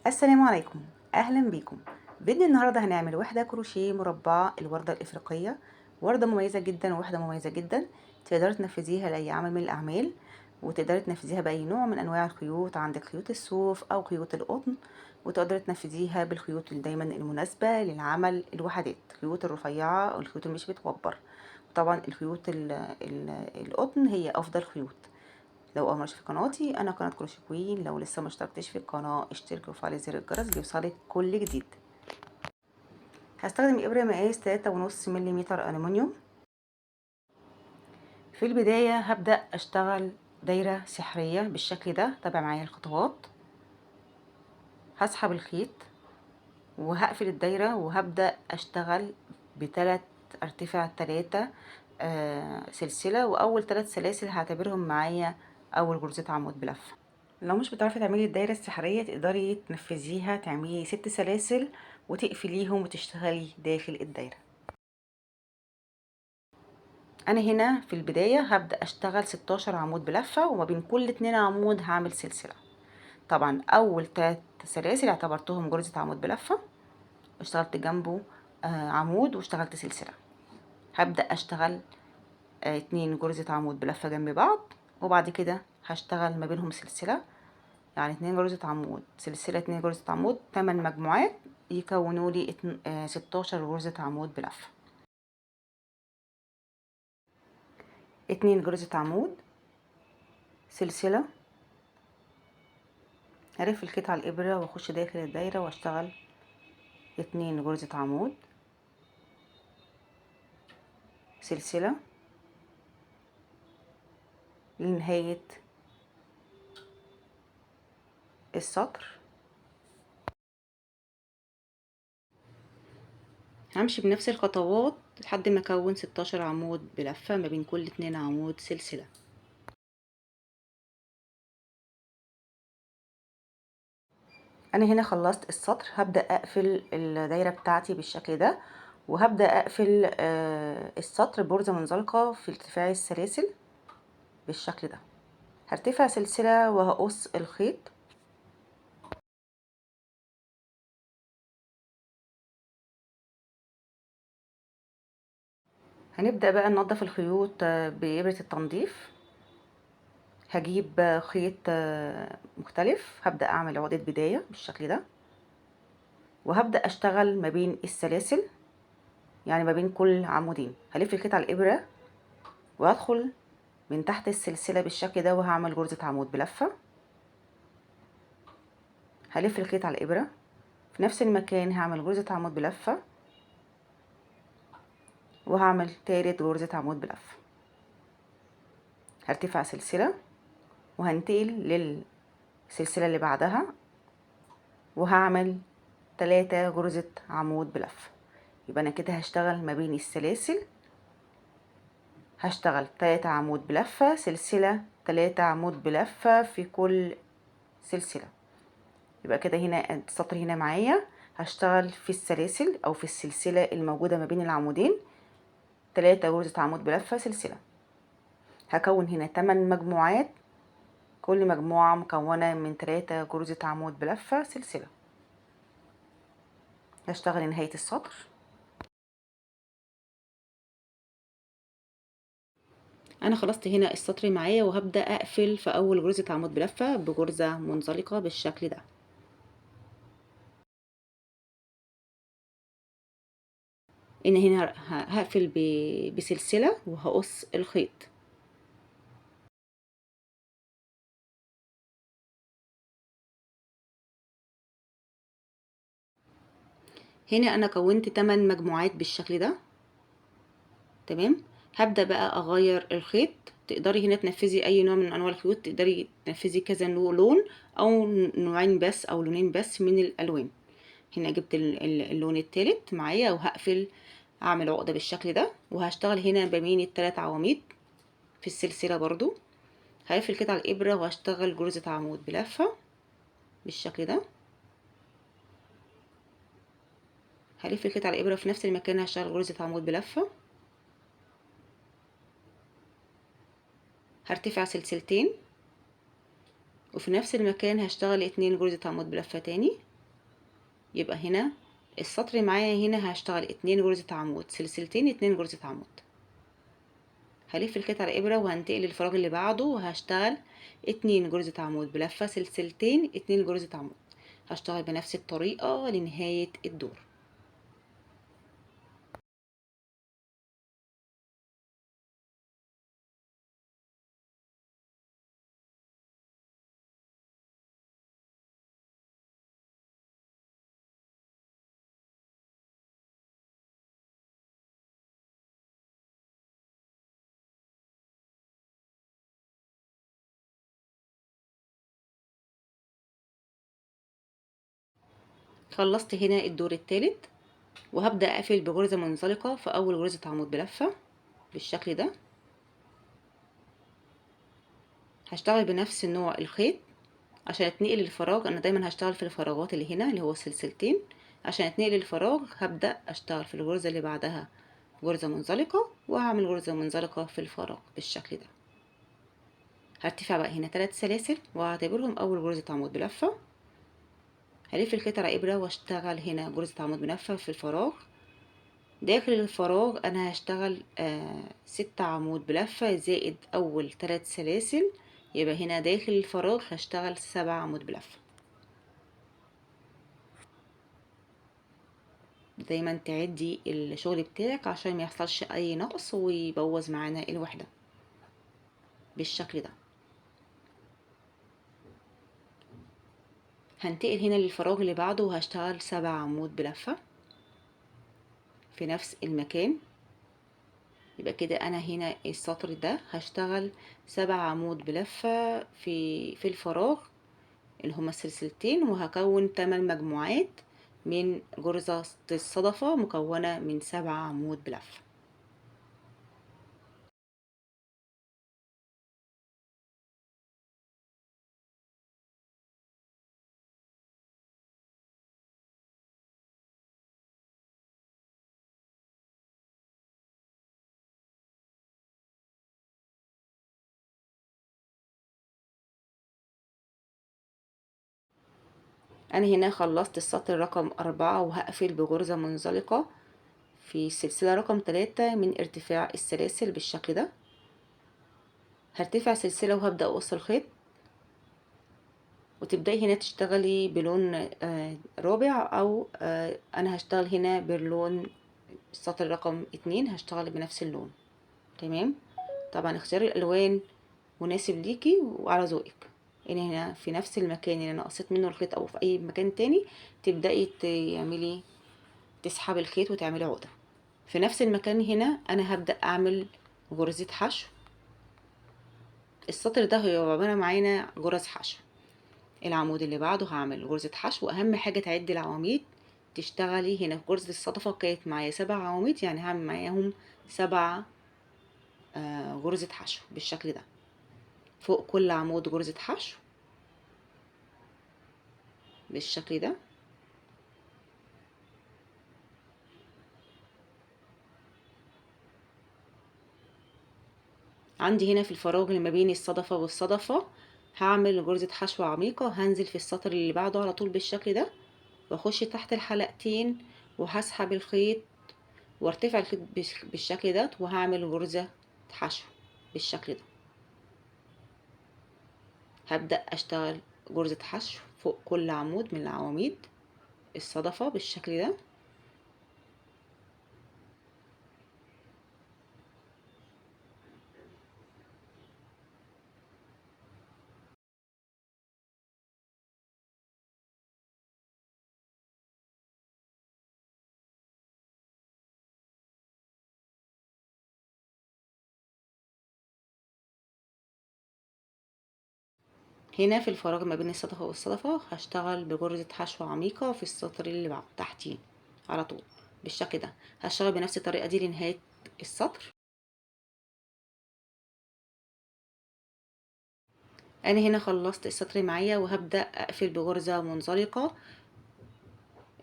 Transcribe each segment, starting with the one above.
السلام عليكم، اهلا بيكم. فيديو النهارده هنعمل وحده كروشيه مربعه الورده الافريقية، ورده مميزة جدا ووحده مميزة جدا تقدري تنفذيها لاي عمل من الاعمال، وتقدري تنفذيها باي نوع من انواع الخيوط، عندك خيوط الصوف او خيوط القطن، وتقدري تنفذيها بالخيوط اللي دايما المناسبة للعمل الوحدات، الخيوط الرفيعة او الخيوط اللي مش بتوبر. وطبعا الخيوط القطن هي افضل خيوط. لو اول مرة في قناتي، انا قناة كروشيه كوين، لو لسه ما اشتركتش في القناة اشترك وفعلي زر الجرس ليوصلك كل جديد. هستخدم ابره مقاس تلاتة ونص مليمتر الومنيوم. في البداية هبدا اشتغل دايرة سحريه بالشكل ده، تابع معايا الخطوات. هسحب الخيط وهقفل الدايرة وهبدا اشتغل بتلات ارتفاع تلاتة، سلسلة، واول 3 سلاسل هعتبرهم معايا اول غرزه عمود بلفه. لو مش بتعرفي تعملي الدايرة السحريه تقدري تنفذيها، تعملي 6 سلاسل وتقفليهم وتشتغلي داخل الدايرة. انا هنا في البداية هبدا اشتغل 16 عمود بلفه، وما بين كل 2 عمود هعمل سلسلة. طبعا اول 3 سلاسل اعتبرتهم غرزه عمود بلفه، اشتغلت جنبه، عمود واشتغلت سلسلة. هبدا اشتغل، 2 غرزه عمود بلفه جنب بعض، وبعد كده هشتغل ما بينهم سلسلة، يعني 2 غرزه عمود سلسلة 2 غرزه عمود، 8 مجموعات يكونوا لي 16 غرزه عمود بلفه. 2 غرزه عمود سلسلة، هلف الخيط على الابره واخش داخل الدايرة واشتغل 2 غرزه عمود سلسلة لنهاية السطر. همشي بنفس الخطوات لحد ما اكون 16 عمود بلفة ما بين كل 2 عمود سلسلة. انا هنا خلصت السطر، هبدأ اقفل الدايرة بتاعتي بالشكل ده، وهبدأ اقفل، السطر بغرزة منزلقة في ارتفاع السلاسل بالشكل ده. هرتفع سلسلة وهقص الخيط. هنبدأ بقى ننظف الخيوط، بإبرة التنظيف. هجيب خيط، مختلف، هبدأ أعمل عقدة بداية بالشكل ده، وهبدأ أشتغل ما بين السلاسل، يعني ما بين كل عمودين. هلف الخيط على الإبرة وهدخل من تحت السلسلة بالشكل ده، وهعمل غرزة عمود بلفة. هلف الخيط على الإبرة في نفس المكان، هعمل غرزة عمود بلفة، وهعمل تالت غرزة عمود بلفة. هرتفع سلسلة وهنتقل للسلسلة اللي بعدها، وهعمل 3 غرزة عمود بلفة. يبقى أنا كده هشتغل ما بين السلاسل، هشتغل 3 عمود بلفة سلسلة، 3 عمود بلفة في كل سلسلة. يبقى كده هنا السطر هنا معايا هشتغل في السلاسل أو في السلسلة الموجودة ما بين العمودين 3 غرزة عمود بلفة سلسلة. هكون هنا 8 مجموعات، كل مجموعة مكونة من 3 غرزة عمود بلفة سلسلة. هشتغل نهاية السطر. أنا خلصت هنا السطر معايا، وهبدأ أقفل في أول غرزة عمود بلفة بغرزة منزلقة بالشكل ده. إن هنا هقفل بسلسلة وهقص الخيط. هنا أنا كونت 8 مجموعات بالشكل ده، تمام. هبدأ بقى أغير الخيط. تقدري هنا تنفذي أي نوع من أنواع الخيوط، تقدري تنفذي كذا لون أو نوعين بس أو لونين بس من الألوان. هنا جبت اللون التالت معايا، وهقفل أعمل عقدة بالشكل ده، وهشتغل هنا بين التلات عواميد في السلسلة برضو. هقفل كده على الإبرة وهشتغل غرزة عمود بلفة بالشكل ده. هلف الخيط على الإبرة في نفس المكان، هشتغل غرزة عمود بلفة. هرتفع سلسلتين، وفي نفس المكان هشتغل 2 غرزة عمود بلفة تاني. يبقى هنا السطر معايا هنا هشتغل 2 غرزة عمود سلسلتين 2 غرزة عمود. هلف الخيط على ابرة وهنتقل للفراغ اللي بعده وهشتغل 2 غرزة عمود بلفة سلسلتين 2 غرزة عمود. هشتغل بنفس الطريقة لنهاية الدور. خلصت هنا الدور الثالث، وهبدأ اقفل بغرزة منزلقة في اول غرزة عمود بلفة بالشكل ده. هشتغل بنفس نوع الخيط عشان اتنقل للفراغ. انا دايما هشتغل في الفراغات اللي هنا اللي هو السلسلتين. عشان اتنقل للفراغ هبدأ اشتغل في الغرزة اللي بعدها غرزة منزلقة، وهعمل غرزة منزلقة في الفراغ بالشكل ده. هرتفع بقى هنا 3 سلاسل وهعتبرهم اول غرزة عمود بلفة. هلف الخيط على ابرة واشتغل هنا غرزة عمود بلفة في الفراغ. داخل الفراغ انا هشتغل 6 عمود بلفة زائد اول 3 سلاسل، يبقى هنا داخل الفراغ هشتغل 7 عمود بلفة. دايما تعدي الشغل بتاعك عشان ما يحصلش اي نقص ويبوظ معانا الوحدة بالشكل ده. هنتقل هنا للفراغ اللي بعده وهشتغل 7 عمود بلفة في نفس المكان. يبقى كده انا هنا السطر ده هشتغل 7 عمود بلفة في الفراغ اللي هما السلسلتين، وهكون 8 مجموعات من غرزة الصدفة مكونة من 7 عمود بلفة. انا هنا خلصت السطر رقم 4 وهقفل بغرزة منزلقة في السلسلة رقم 3 من ارتفاع السلاسل بالشكل ده. هرتفع سلسلة وهبدأ اقص الخيط، وتبدأي هنا تشتغلي بلون رابع، او انا هشتغل هنا باللون السطر رقم 2 هشتغل بنفس اللون. تمام. طبعا اختيار الالوان مناسب ليكي وعلى ذوقك. يعني هنا في نفس المكان اللي انا قصيت منه الخيط او في اي مكان تاني تبدأي تسحبي الخيط وتعملي عقدة. في نفس المكان هنا انا هبدأ اعمل غرزة حشو. السطر ده هيبقى عبارة معانا غرز حشو. العمود اللي بعده هعمل غرزة حشو. واهم حاجة تعدي العواميد، تشتغلي هنا في غرزة الصدفة كانت معايا 7 عواميد، يعني هعمل معاهم 7 غرزة حشو بالشكل ده. فوق كل عمود غرزة حشو بالشكل ده. عندي هنا في الفراغ اللي ما بين الصدفة والصدفة هعمل غرزة حشو عميقة. هنزل في السطر اللي بعده على طول بالشكل ده، واخش تحت الحلقتين وهسحب الخيط وارتفع الخيط بالشكل ده، وهعمل غرزة حشو بالشكل ده. هبدأ اشتغل غرزة حشو فوق كل عمود من العواميد الصدفة بالشكل ده. هنا في الفراغ ما بين الصدفة والصدفة هشتغل بغرزة حشو عميقة في السطر اللي بعد تحتيه على طول بالشكل ده. هشتغل بنفس الطريقة دي لنهاية السطر. انا هنا خلصت السطر معايا وهبدأ اقفل بغرزة منزلقة.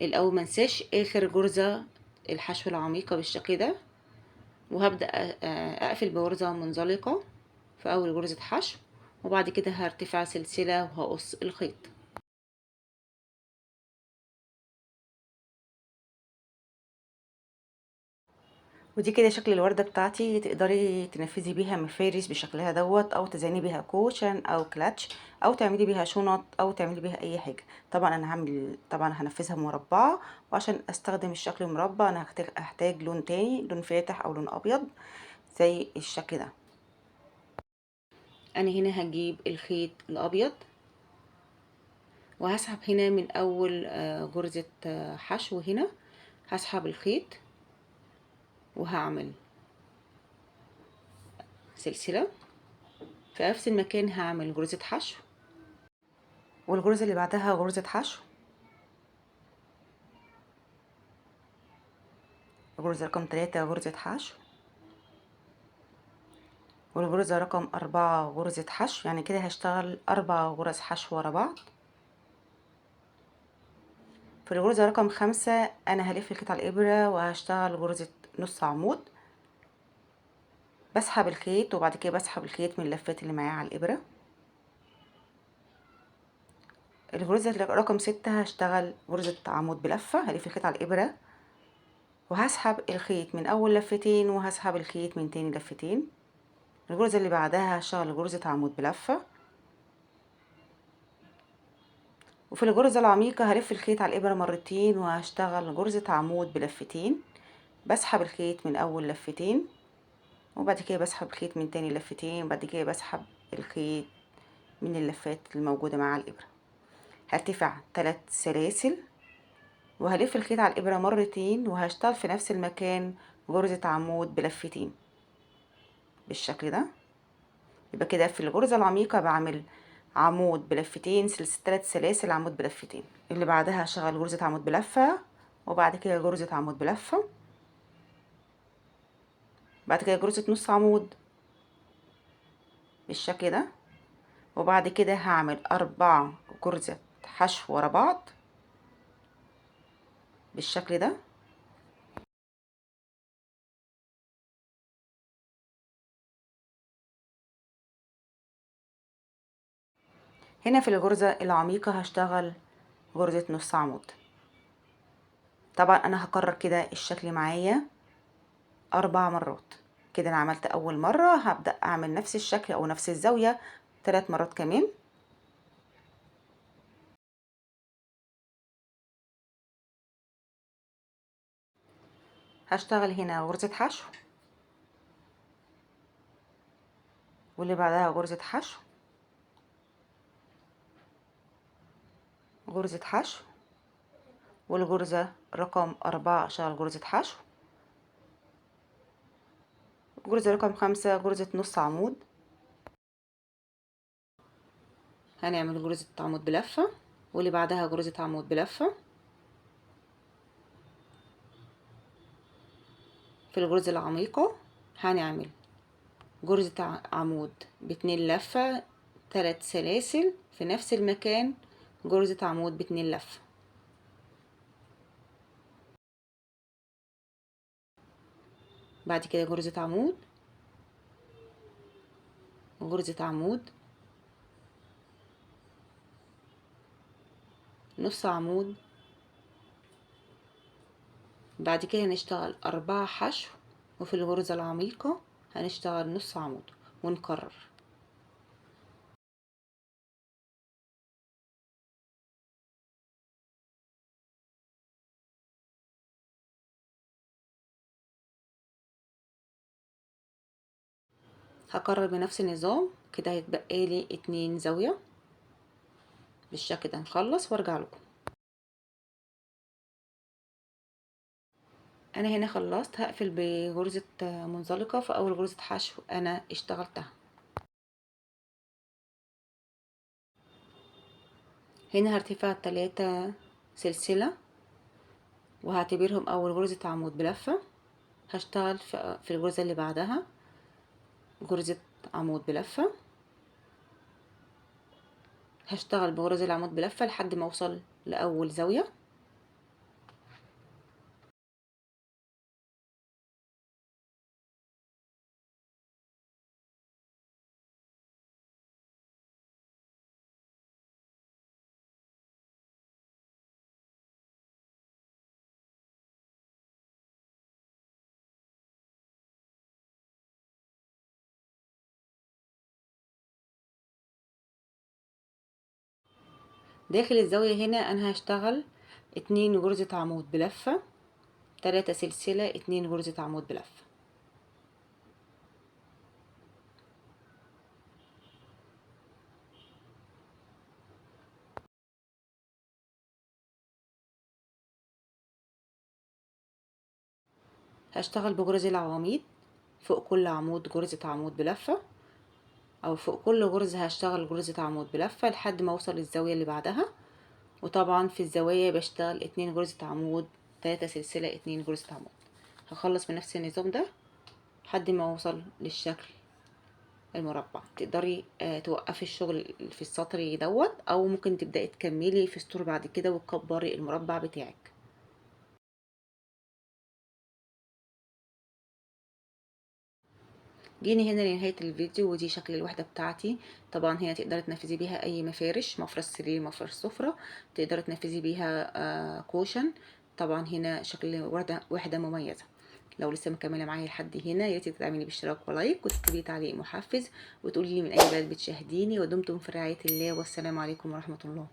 الاول منساش اخر غرزة الحشو العميقة بالشكل ده، وهبدأ اقفل بغرزة منزلقة في اول غرزة حشو، وبعد كده هرتفع سلسلة وهقص الخيط. ودي كده شكل الوردة بتاعتي، تقدري تنفذي بيها مفارش بشكلها دوت، او تزيني بيها cushion او كلاتش، او تعملي بيها شنط، او تعملي بيها اي حاجة. طبعا انا هعمل، طبعا هنفذها مربعة، وعشان استخدم الشكل المربع انا هحتاج لون تاني، لون فاتح او لون ابيض زي الشكل ده. انا هنا هجيب الخيط الابيض وهسحب هنا من اول غرزة حشو، هنا هسحب الخيط وهعمل سلسلة في نفس المكان، هعمل غرزة حشو، والغرزة اللي بعدها غرزة حشو، غرزة رقم 3 غرزة حشو، والغرزة رقم 4 غرزة حشو. يعني كده هشتغل 4 غرز حشو ورا بعض. في الغرزة رقم 5 أنا هلف الخيط على الإبرة وهشتغل غرزة نص عمود، بسحب الخيط وبعد كده بسحب الخيط من اللفات اللي معايا على الإبرة. الغرزة رقم 6 هشتغل غرزة عمود بلفة، هلف الخيط على الإبرة وهسحب الخيط من أول لفتين وهسحب الخيط من تاني لفتين. الغرزة اللي بعدها هشتغل غرزة عمود بلفة، وفي الغرزة العميقة هلف الخيط على الإبرة مرتين وهشتغل غرزة عمود بلفتين، بسحب الخيط من أول لفتين وبعد كده بسحب الخيط من تاني لفتين، وبعد كده بسحب الخيط من اللفات الموجودة مع الإبرة. هرتفع 3 سلاسل وهلف الخيط على الإبرة مرتين وهشتغل في نفس المكان غرزة عمود بلفتين بالشكل ده. يبقى كده في الغرزة العميقة بعمل عمود بلفتين، سلسلة 3 سلاسل، عمود بلفتين. اللي بعدها هشتغل غرزة عمود بلفة، وبعد كده غرزة عمود بلفة، بعد كده غرزة نص عمود بالشكل ده، وبعد كده هعمل 4 غرزة حشو ورا بعض بالشكل ده. هنا في الغرزة العميقة هشتغل غرزة نص عمود. طبعا انا هكرر كده الشكل معايا 4 مرات. كده انا عملت اول مرة، هبدأ اعمل نفس الشكل او نفس الزاوية 3 مرات كمان. هشتغل هنا غرزة حشو، واللي بعدها غرزة حشو، غرزة حشو، والغرزة رقم 4 اشتغل غرزة حشو، غرزة رقم 5 غرزة نص عمود. هنعمل غرزة عمود بلفة، واللي بعدها غرزة عمود بلفة. في الغرزة العميقة هنعمل غرزة عمود باتنين لفة، 3 سلاسل في نفس المكان، غرزة عمود باتنين لفة. بعد كده غرزة عمود، غرزة عمود، نص عمود. بعد كده هنشتغل 4 حشو، وفي الغرزة العميقة هنشتغل نص عمود ونكرر. هكرر بنفس النظام كده، هيتبقى لي 2 زاوية بالشكل ده. نخلص وارجع لكم. انا هنا خلصت، هقفل بغرزة منزلقة في اول غرزة حشو انا اشتغلتها. هنا هرتفع 3 سلسلة وهعتبرهم اول غرزة عمود بلفة. هشتغل في الغرزة اللي بعدها غرزة عمود بلفة، هشتغل بغرزة العمود بلفة لحد ما اوصل لأول زاوية. داخل الزاوية هنا انا هشتغل 2 غرزة عمود بلفة، 3 سلسلة، 2 غرزة عمود بلفة. هشتغل بغرز العواميد، فوق كل عمود غرزة عمود بلفة، او فوق كل غرزة هشتغل غرزة عمود بلفة لحد ما اوصل للزاوية اللي بعدها. وطبعا في الزوايا بشتغل 2 غرزة عمود، 3 سلسلة، 2 غرزة عمود. هخلص بنفس النظام ده لحد ما اوصل للشكل المربع. تقدري توقفي الشغل في السطر دوت، او ممكن تبدأي تكملي في سطور بعد كده وتكبري المربع بتاعك. جيني هنا لنهاية الفيديو، ودي شكل الوحدة بتاعتي. طبعا هي تقدري تنفذي بيها اي مفارش، مفرش سرير، مفرش سفرة، تقدري تنفذي بيها cushion. طبعا هنا شكل وحدة مميزة. لو لسه مكملة معايا لحد هنا يا ريت تدعميني باشتراك و like، وتكتبي تعليق محفز، وتقولي لي من اي بلد بتشاهديني. ودمتم في رعاية الله، والسلام عليكم ورحمة الله.